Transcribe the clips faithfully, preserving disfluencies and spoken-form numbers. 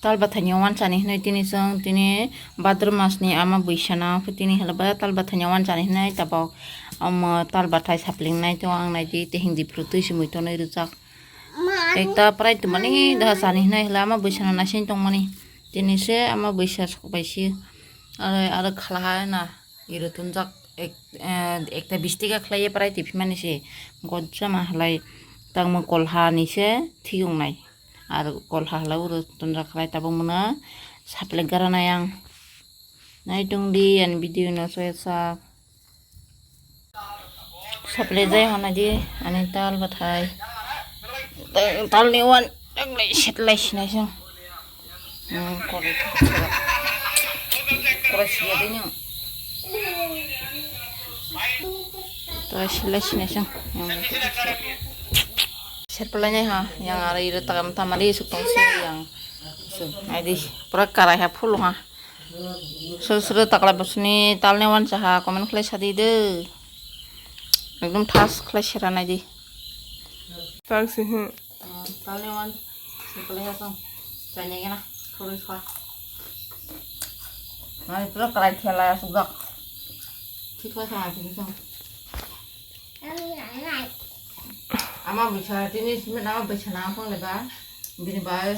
Tal bathai ni wansani hinwi tini chwng tini bhadrao mas ni ama bwisa no tini hwlba tal bathai ni wansani hinwi tabok omo tal bathai sapling nai tongo ang nai di tei hindi phuru twi si mui tonwi rwjak. Ekta prai twmani daha sani hinwi hwla ama bwisa no naising tongmani tini se ama bwisa sok bai si aro aro khala hai na. Iro tunjak ek, eh, ekta bisti ga khlaiye parai tiphimani se gojjama halai tangma kolha ni se thiyungnai. Ar kolha halai uro tunjak khlai tabuk muna saple gara nai ang. Nai tungdi ani video no soya sak. Saple jai hana di ani tal bathai. Tal ni wan ek lai set lai sinai sang. Hmm, kore. Kore siya din yung. Kore sila sini sang. Yang itu sila. Set pelanya ha, yang ada itu takam tamari sukong sini yang. Su, adi, pura karai ha full ha. Suru suru takla bosni talne wan saha comment khlai sadi de. Ekdom thas khlai sera nai di. Tak sih. Talne wan, sukle ya sang. Chanya gena, thori kha. Nai pura karai thela ya subak. Thik kha sang, thik kha sang. Ama bwsa tini simi ama bwsa na phang leba. Bini bai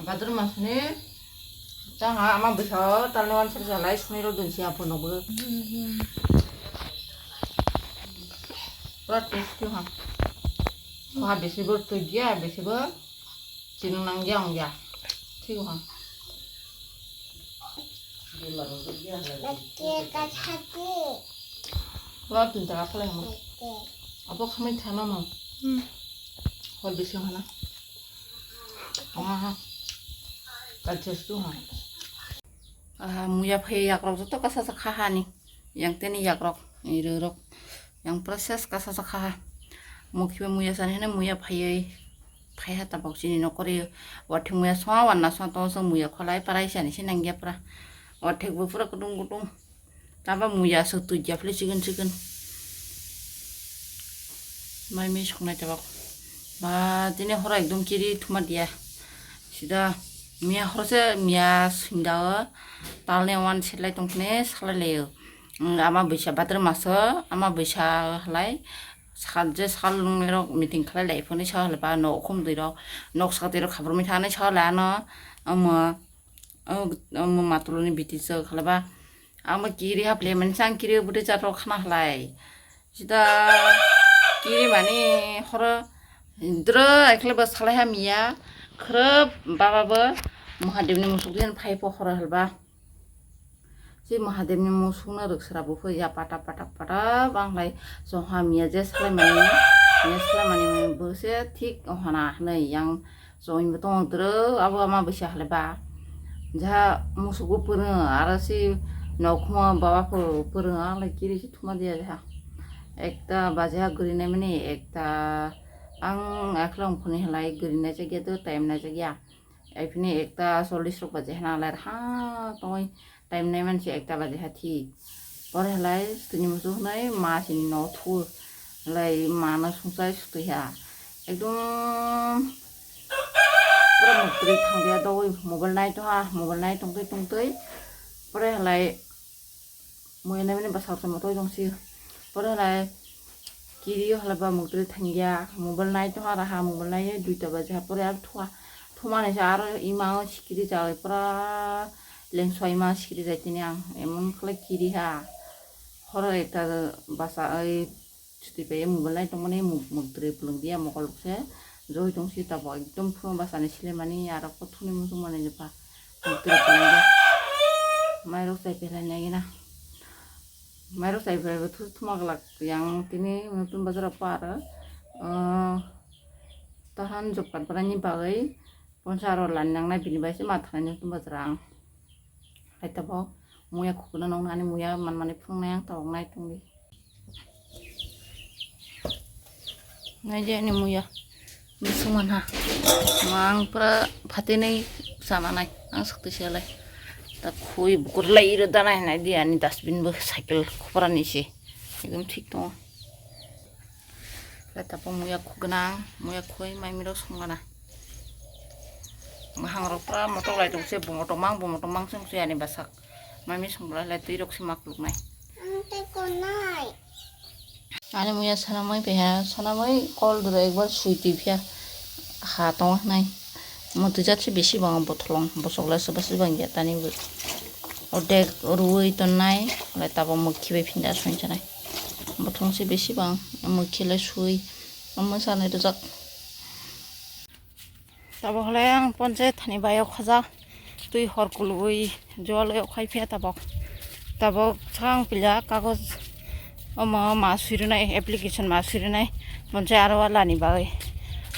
bhadrao mas ni. Tang ha ama bwsa talne wan sir jalai sini ro dun si apo nogo. Pura tasty ha. Ha besi bo twi dia, besi bo chini nang dia ong dia. Thik ha. Pura tin taka phalai hama. Abo khamai thana ma. Hol besi hana. Ama ha. Ka chestu ha. Ah, muya phai yakrok joto kasa sa kha hani. Yang teni yakrok, iro rok. Yang process kasa sa kha ha. Mokhiba muya sani hene muya phaiwi. Phai ha tabok chini nokori. Wathik muya swa wanna swa to so muya kholai parai sani se nangya pra. Wathik bo pura kudung kudung. Taba muya aswk twi ya phili chikon chikon. Mai mi soknai tabok. Ba tini horo ekdom kiri thuma dia. Sida miya horo se miya sinda o talne wan selai tongphine salai laio. Ama bwsa bhadrao maso ama bwsa halai sal je sal nungnai rok meeting khlai lai phone sa halai ba nok khum dwi rok nok sak dwi rok khabrumwi thani sa halai ano omo. Omo matuloni biti chwk halaba. Ang bo kiri haple mani chang kiri bwtwi chatrok khana halai. Sida kiri mani horo dro ekhle bo salai hamya. Khrop baba bo Mahadevni musuk din phai po horo halba. Si Mahadevni musukno rwksra bo phai ya pata pata pata bang lai. Chong hamya je salai mani, ya salai mani bo se thik ohana hwnwi yang. Chongwi bo tongo dwrw abo ama bwsa halai ba. Ja musuk bo pwrwng aro si nokhumo baba pho pwrwng alai kiri si thuma dia ja. Ekta baja guri nai mani ekta ang akhla ongphoni halai guri nai chakya do time nai chakya. Aphini ekta chollish rok baje hana alai ha tongwi. Time nai mansi ekta baje ha thik. Pore halai sutini muchung hwnwi ma sini no thu. Halai ma no sungchai sutwi ha. Ekdom pura muktwi thangya dogwi mobile nai tongha, mobile nai tongtwi tongtwi. Pore halai muya nai mani bwsajwk tongsi. Pore halai kiri halai ba muktwi thangya, mobile nai tongha raha, mobile nai duita baje ha pore ar thua. Thumani se aro ima o sikiri jagwi pura lengso ima sikiri jai tini ang emon khlai kiri ha. Horo ekta basa oi chuti pai mobile nai tongmani muktrwi pulung dia mokol se joi tongsi tabok ekdom phuru basa ni silemani aro kothoni muchung mani jepa muktrwi pulung dia. Mairok chai pelai nai gina. Mairok chai pelai bo thu thuma glak yang tini nutun bazar o par, ah, tahan job card barani bagwi. Ponsa aro lan nangnai bini bai se ma thanai nung tong bwswrang. Hai tabok muya khukno nong nani muya man mani phunuknai ang tabok nai tongdi. Nai je ani muya bising man ha. Mang pura phatinai sama nai ang sakti selai. Ta khui bukur lai ro danai nai di ani dustbin bo cycle khopra ni se. Ekdom thik tongo. Khe tabuk muya khugwnang, muya khugwi mai mirok songana. Mwhangrok pura motok lai tong se, bo motok mang, bo motok mang se wng se ani bwsak. Mami songbolai lai twi rok se ma kuluknai. Ani muya sanamai peha, sanamai kol duro ekbar sui twi phiya ha tong nai. Motwi jat se bisi bang botholong, bosok lai se basi bang ya tani bo. Odek ruwi ton nai, lai tabok mokhi bai phinda soi chanai. Bothong se bisi bang, mokhi lai sui, omo sanai rwjak. Tabok hwlai ang ponchayat thani bai o khajak, twi hor kulugwi jol o khai phiya tabok. Tabok sakang pila kagoj omo ma sui rwnai, application ma sui rwnai ponchayat aro lani bagwi.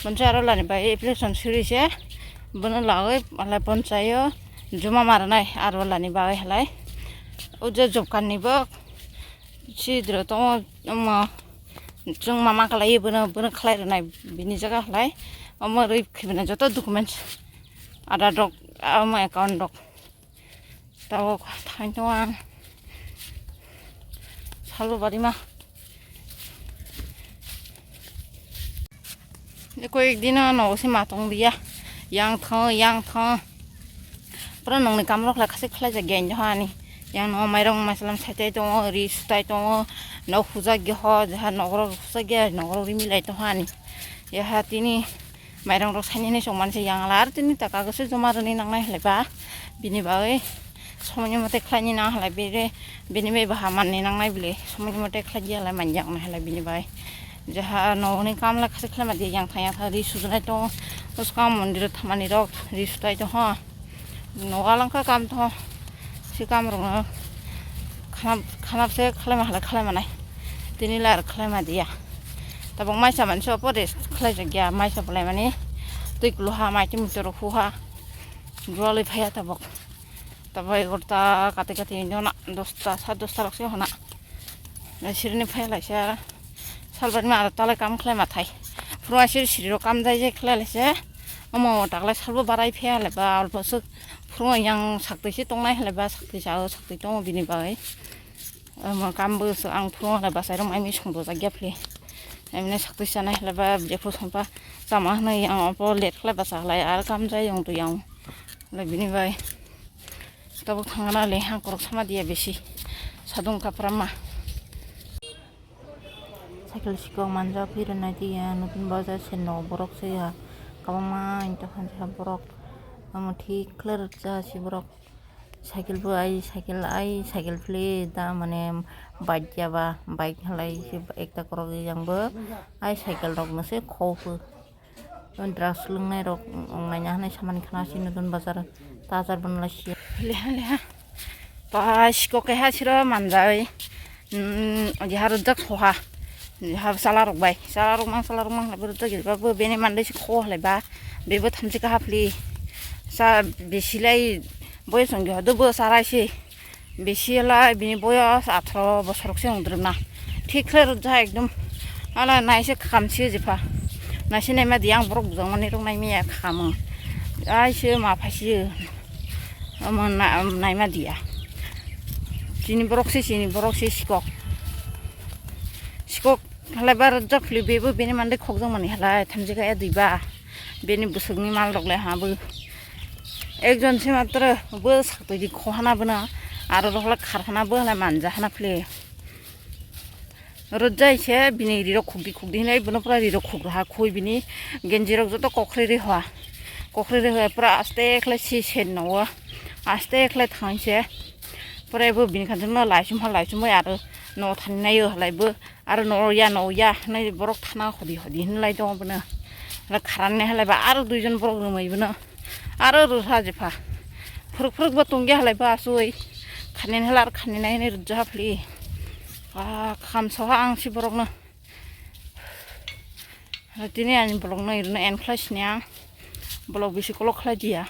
Ponchayat aro lani bagwi application sui rwi se bono lagwi malai ponchayat o juma ma rwnai aro lani bagwi halai. O je job card ni bo sidro tongo omo. Chwng mama khlai bono, bono khlai rwnai bini jaga khlai. Omo rwi khibina joto documents, Aadhaar rok, omo account rok. Tabok thang tongo ang. Salo barima. Koyek dino nogo se ma tong dia. Yang thang, yang thang. Pura nongni kam rok lai khasi khlai jak gen ani. Yang no mairong masalam saitai tongo, ri sutai tongo, nok hujak ge ho, jaha nok rok hujak ge, nok rok ri milai tongo ani. Yaha tini mairong rok saini hinwi song mani se yang ala, ar tini taka gose joma rwni nangnai halai ba, bini bagwi somoni mote khlaini nang halai bini, bini bai baha manni nangnai bile, somoni mote khlai di halai manya wngnai halai bini bai. Jaha nokni kam lai khasi khlai ma di, yang thang yang thang ri sujunai tongo, bwskang mondir o thamani rok ri sutai tongo. Nogo alangkha kam tho, si kam rok no khanap, khanap se khlai ma halai khlai manai. Tini lar khlai ma diya. Tabok maisa mani se opo rest khlai jak ya, maisa bolai mani twi kuluha, mai twi muchoro huha. Jualwi phaiya tabok. Tabok egarota kati kati nona dosta, sa dosta rok se hona. Sirini phai lai sa. Salbari ma aro talai kam khlai ma thai. Phuru asir siri rok kam jai jai khlai lai se. Omo taklai salbo barai phai lai ba, albo swk phuru yang sakti se tongnai lai ba, sakti sa o sakti tongo bini bagwi. Omo kam bo swk ang phuru lai ba sai rok mai mi song do jak ya phli. Emne sakti sanai lai ba, je phu song pa chama hwnwi yang opo let khlai ba sa lai ar kam jai yong tu yang. Lai bini bai. Tabuk thangna le hang korok sama diya besi. Sadung kapra ma. Cycle sikok manja phi rwnai tiya nutun bazar se no borok se ya. Kabangma inta khan borok. Omo thik khlai rwkcha si borok. Cycle bo ai cycle ai cycle phile da mane bike ya ba bike halai se ekta korok yang bo ai cycle rok no se khopho. Drugs lwngnai rok wngnaina hinwi samani khna si nutun bazar tajar bono lai si. Leha leha. Pa sikok keha siro manjai. Jeha rwjak soha. Jeha chala rok bai. Chala rok mang chala rok mang bo rwjak ba bo bini mandai si kho halai ba. Bebo thamchi kaha phli. Sa besi lai boyos wngya do bo sarai si. Bisi lai bini boyos atharo bosor se wng dwrwmna. Thik khlai rwjak ekdom. Ala naise khakam se jepha. Naise naima di ang borok bujang mani rok naimiya khakam wng. Aise ma phaisi. Omo na-, naima diya. Chini borok se, chini borok se sikok. Sikok halai ba rwjak phli bebo bini mandai khokjak mani halai thamchi kaya diba. Bini bwswkni mal rok le ha bo. Ekjon se matro bo sakti di khohana bono aro rok le kharhana bo le manja hana phli. Rwjai se bini ri rok khukdi khukdi hinwi bono pura ri rok khuk raha khui bini genji rok joto kokhri ri hoa. Kokhri ri hoa pura aste khlai si sen no o. Aste khlai thang se. Pura bo bini khanjak no laisum ha laisum bai aro no thani nai o halai bo. Aro no ya no ya hinwi borok thana hodi hodi hinlai tongo bono. Aro kharani halai ba aro duijon borok rwmai bono. Aro rwha jepha. Phuruk phuruk bo tongya halai ba asoi. Khanini hala aro khanini nai hinwi rwja phli. Ba kham soha ang si borokno. Aro tini ani borokno irwno en khlai sini ang. Bolok bisi kolok khlai diya.